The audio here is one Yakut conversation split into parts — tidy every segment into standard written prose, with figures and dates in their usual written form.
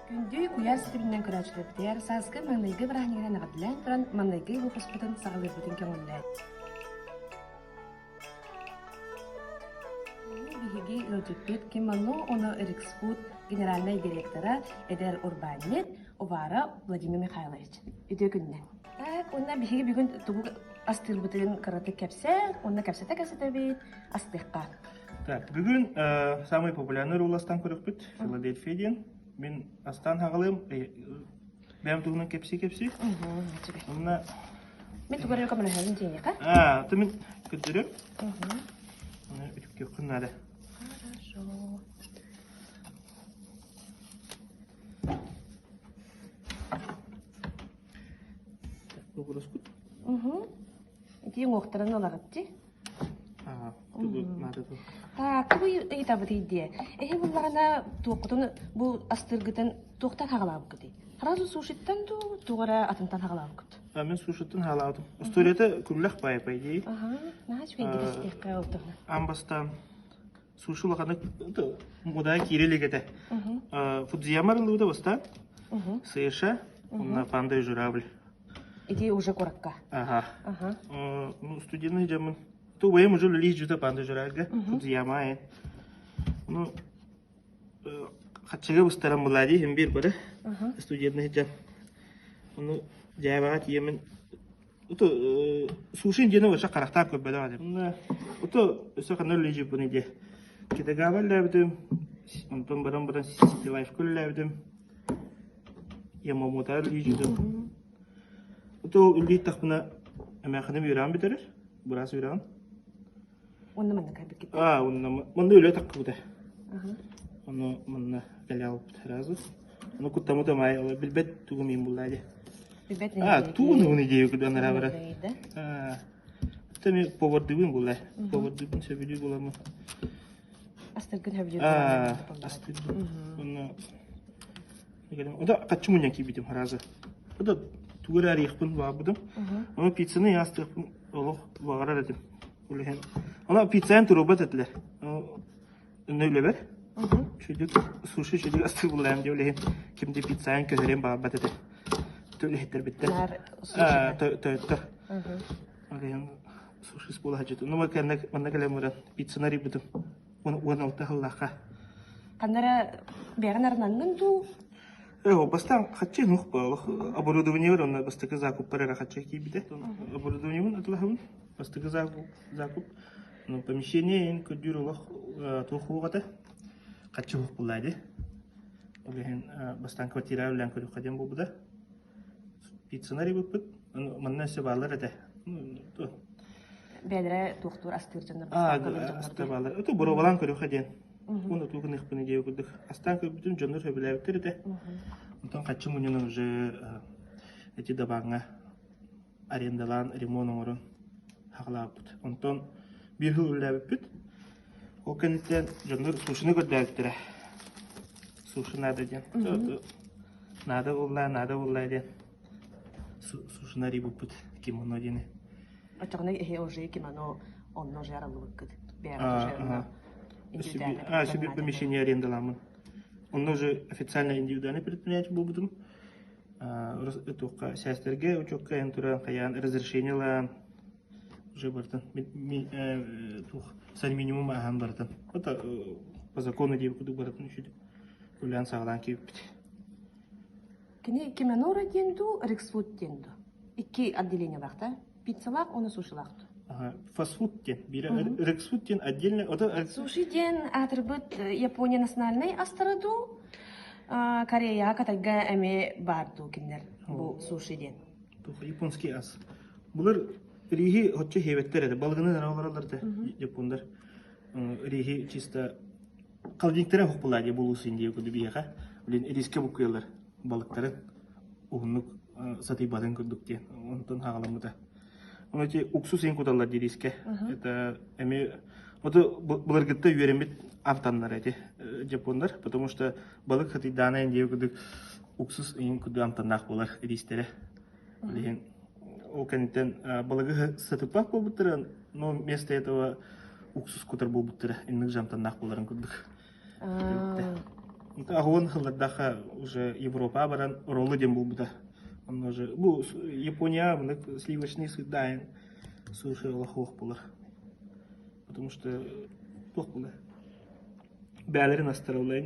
Күндү куйаар ситиминэн көрөөччүлэрбитигэр сааскы маҥнайгы бырааһынньыгынан эҕэрдэлээн туран маҥнайгы выпускпытын саҕалыырбытын көҥүллээн. Биһиги ыалдьыппыт Кимоно Оно Эриксфуд генеральнай директора, эдэр урбаанньыт Увара Владимир Михайлович. Үтүө күннэн. Так, уонна биһиги бүгүн тугу астыырбытын кыратык кэпсээ, уонна кэпсэтэ кэпсэтэбит, астыахха. Так, бүгүн э, самый популярный руластан көрүкпүт Филадельфия диэн. Мин астаан хаҕалыым, бэйэм туһунан кэпсии-кэпсии. Онно Мин тугу эрэ көмөлөһөбүн диэниэхэ. Аа, то мин көрдөрүм. Оны үтүктүөххүн наада. Хорошо. Кукуруспут. Угу. Ити уҥуохтарын ылаҕыт дии. Так, тугу ыйытабытый диэ? Эһи буллаҕына туоххутун бу астыыргытын туохтан хаҕалаабыккытый? Сразу сушиттан дуу, туох эрэ атынтан хаҕалаабыккыт? А мен сушиттан хаалаабытым. Историята күллэх баай по идее. Аха, наһаа үчүгэйдик истиэххэ ол туһунан. Аан бастаан суши улаханнык мудаай киирэ илик этэ. Фудзияма арыллыбыта бастаан. США, онно панда и журавль. Ити уже куракка. Ага. Ага. Ну, студенный дьоммун. Ту бэйэм уже үлэлии дьута панда журавльга. Фудзияма Ну, хаччыга быстаран была дии биир бары. Студентный дьон. Ону дьээбэҕэ тиийэммин Ото сушин диэни өссө харахтаан көрбөтөх этим. Онно ото өссө ханна үлэлиир диye. Китагаба үлэлээбитим, онтон баран баран City Life-ка үлэлээбитим. Ямамота үлэлиир Ото үлэлиир эмээхиним үөрэҕин бүтэрэр, быраас үөрэҕин. Онно манна кэлбиккит. Аа, онно манна үлэ таххыбыта. Ону манна кэлэ албыт сразу. Ону куттаммыт амай, ол билбэт тугум иин булла дии. Билбэт Аа, тугун угун идея кудан арабара. Аа, Теми повардыбын булла. Повардыбын сөбүлүү буламы. Астыргын хөбүлүү Аа, астыргын. Онно Ода хаччы мунньан киирбитим сразу. Ода тугу эрэ арыйыахпын баҕарбытым. Ону пиццаны астыахпын олох баҕарар этим. Үлэһэн. Ону пиццаан туруорбат этилэр. Онно үлэбэр. Үчүгдүк суши үчүгдүк астыыр буллаам диye үлэһин ким де пиццаан көһөрүөн баҕарбат этэ. Үлэһиттэрбиттэр. Тойоттор. Үлэһин суши буола сылдьыбыт. Ну, манна кэлэн баран пиццаны арыйбытым. 16 сыллаахха. Ханна эрэ бэйэҕин арынаҥҥын дуу? Э, бастаан хаччы нух буолах оборудованиебар онно бастакы закуппар эрэ хаччы киирбитэ. Оборудованиебын атылаһабын. Бастакы закуп, закуп. Ну, помещение ин көрдүүр олох туох уоҕата. Хаччы уох буллаа дии. Ол иһин бастаан квартира үлээн көрүөххэ диэн буолбута. Пиццаны арыйбыппыт. Манна өссө бааллар этэ. Бэйэлэрэ туохтуур астыыр дьоннор астыыр бааллар. Ото боруобалаан көрүөххэ диэн. Уонна тугу гыныахпыный диэбит курдук. Астаан көрбүтүм дьоннор сөбүлээбиттэр этэ. Онтон хаччы мунньунан уже эти дабааҥҥа арендалаан ремонт оҥорон хаҕалаабыппыт. Онтон биир сыл үлэлээбиппит. Ол кэнниттэн дьоннор сушины көрдөөбүттэрэ. Суши надо диэн. Наада буолла, наада буолла диэн сушины арыйбыппыт кимоно диэни. Оччоҕуна эһи уже кимоно онно уже арыллыбыккыт. Бэйэҕит уже онно индивидуальный А, себе помещение арендаламмын. Онно уже официально индивидуальный предприятие буолбутум. Туохха сээстэргэ учуокка эн туран хайаан разрешение ылан уже бартын туох сан минимум ааһан бартын. Это по закону диэбит курдук барытын үчүдүк үлээн саҕалаан киирбит. Кини Кимонора диэн дуу, Рексфуд диэн дуу? Икки отделениелаах да? Пиццалаах уонна сушилаах дуу? Фастфуд диэн. Биирэ Рексфуд диэн отдельно. Ото Суши диэн аатырбыт Япония национальнай астара дуу? Кореяҕа, Кытайга эмиэ баар дуу кинилэр бу суши диэн? Японский ас. Булар риһи оччо хиэбэттэр этэ. Балыгынан эрэ олороллор этэ япондар. Риһи чисто холодильниктара суох буолла дии булуус индия курдук биһиэхэ. Блин, риска буккуйаллар балыктарын уһуннук сатыйбатын курдук диэн. Онтон хаҕаламмыта. Ону ити уксус иһин куталлар дии рискэ. Это эмиэ вот былыргытта үөрэммит амтаннар эти японнар, потому что балык хатыйдаана индия курдук уксус иһин курдук амтаннаах буолар ристэрэ. Билигин ол кэнниттэн балыгы сатыппат буолбуттара, но вместо этого уксус кутар буолбуттара инник жамтаннаах буоларын курдук. Аһуон хыллардаха уже Европа баран роллы диэн булбута. Онно уже бу Япония мынык сливочный сырдайын суши олох булар. Потому что туох була. Бээлэрин астараллар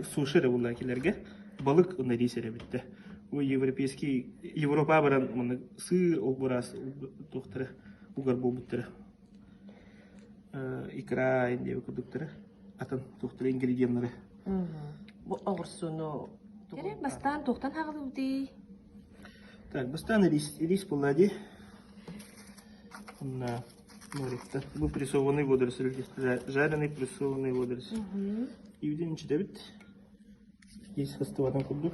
суши эрэ булла килерге балык рис эрэ бүтте. Бу европейский Европа баран мынык сыр ол бурас туохтара угар буолбуттара. Икра диэби курдуктара атын туохтара ингредиеннары. Бу оҕурсуну бастаан туохтан хаҕылыбытый? Так, бастаан рис, рис буолла дии. Онна моректа. Бу прессованный водоросль, жареный прессованный водоросль. Ивден читебит. Есть хастыбатын курдук.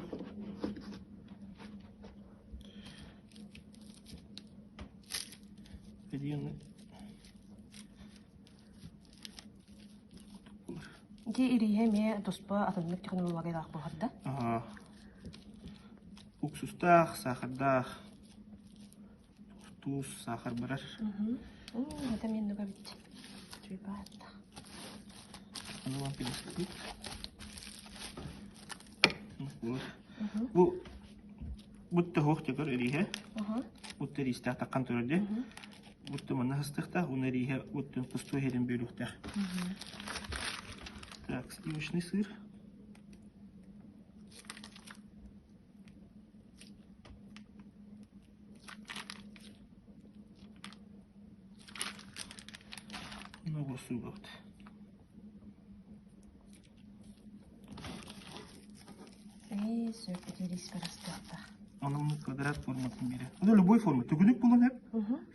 Ити ирииһэ эмиэ туспа атыннык технологиялаах буолар да? Уксустаах, саахардаах, туус, саахар барар. Это мен эбит. Бу Бутта хуох төгөр ирииһэ. Бутта ириистээх таххан турар дии. Бутта манна сыстыахтаах, уонна ирииһэ буттун пустуой иһэрин бүөлүөхтээх. Так, сливочный сыр. Много суугабыт. Ээ, сөп итириспэр астыахтаах. Онон квадрат форматын биэрэр. Ну, любой форма. Түгүнүк булан эп.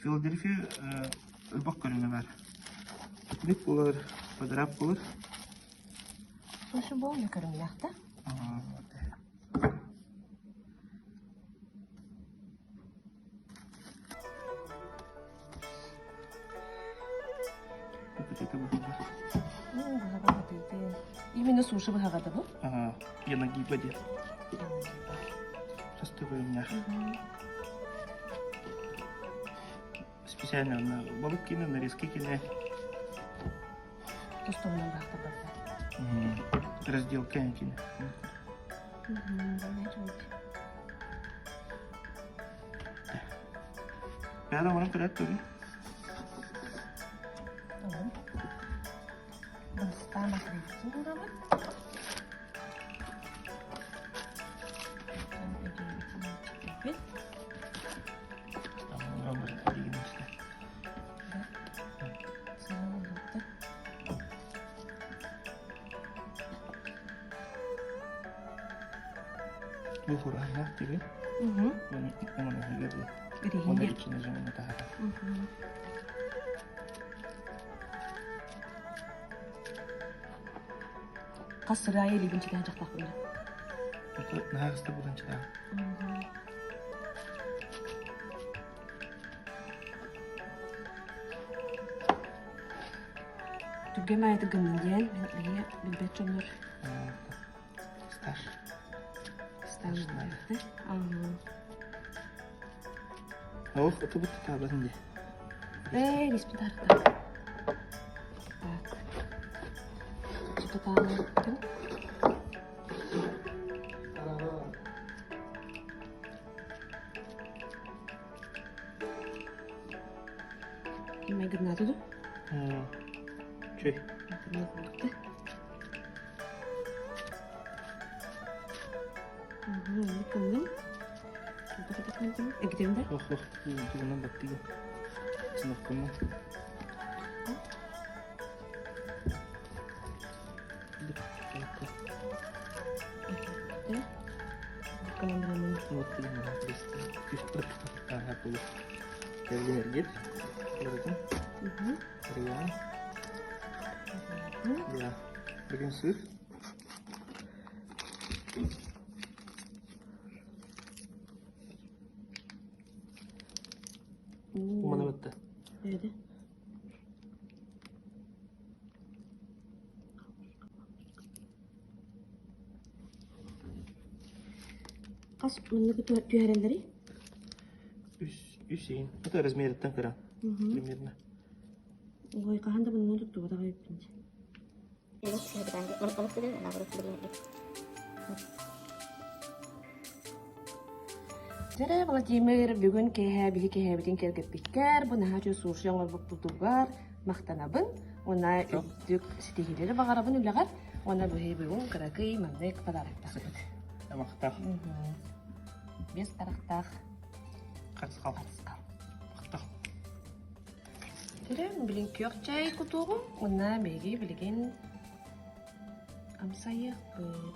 Филадельфия ырбак көрүҥэ баар. Түгүнүк булар, квадрат булар. Слушай, болна көрүҥнээх да? Именно суши быһаҕата бу? Янагиба диэн. Хас төгүрүннээх. Специально на балык кине, нарезка кине. Тостоннан баахтарбатта. Разделка кине. Бэйэ оҥорон көрөөт тугуй? Бастаан акриликин уурабыт. Бу хурааннаах диби. Уонна иччини дьоҥҥо таһаарар. Хас сыраайы илиибин читаан дьахтаахпын да. Наһаа хаста булан читаан. Түргэн аайытык гыннын диэн биһиги билбэт дьоннор Стаж. Стаж да? Ох, это будто табатын дии. Эй, испытарта. Так. Что-то Майгыннааты ду? Чөй. Ох, ох, тугунан баттыга. Сыноккунна. Вот Кэлгин Барытын. Арыйаан. Да. Бүгүн сыр. Умана батта. Эде. Хас манныгы түһэрэллэрий? Үс, үс иин. Это размериттан кыра. Примерно. Ой, хаһан да муннун туттубатах эбиппин. Дьэрэ, Владимир, бүгүн киэһэ биһи киэһэбитин кэргэппиккэр, бу наһаа үчүгэй суши оҥорбуппутугар махтанабын уонна үрдүк ситиһиилэри баҕарабын үлэҕэр уонна быһыы бүгүн кыракый маннык подароктаахпыт. Махтал. Без харахтаах. Харысхал. Харысхал. Махтал. Дьэрэ, билин күөх чай кутуоҕум уонна биһиги билигин амсайыахпыт.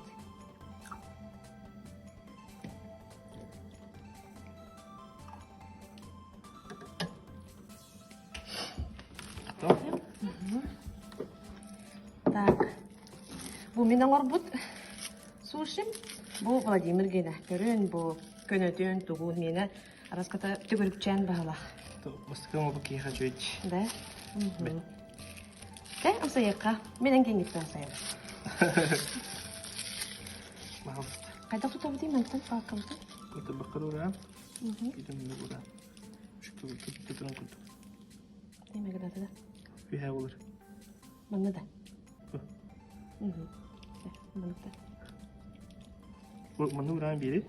Так, бу мин оҥорбут сушим. Бу Владимир генэ. Көрүн бу көнөтүн тугун миэнэ араската төгүрүкчээн баһылах. Бастакы оҥорбут киһиэхэ үчүгэй. Да? Тэ, амсайыахха. Мин эн киҥҥиттэн амсайабын. Пожалуйста. Хайдах тутабытый мантан пааккабытын? Ытырбакка ура. Итин ура. Тутуран курдук. Неме гынаты да? Үһэ болар. Манна да. Манна да. Манна ураан биэри.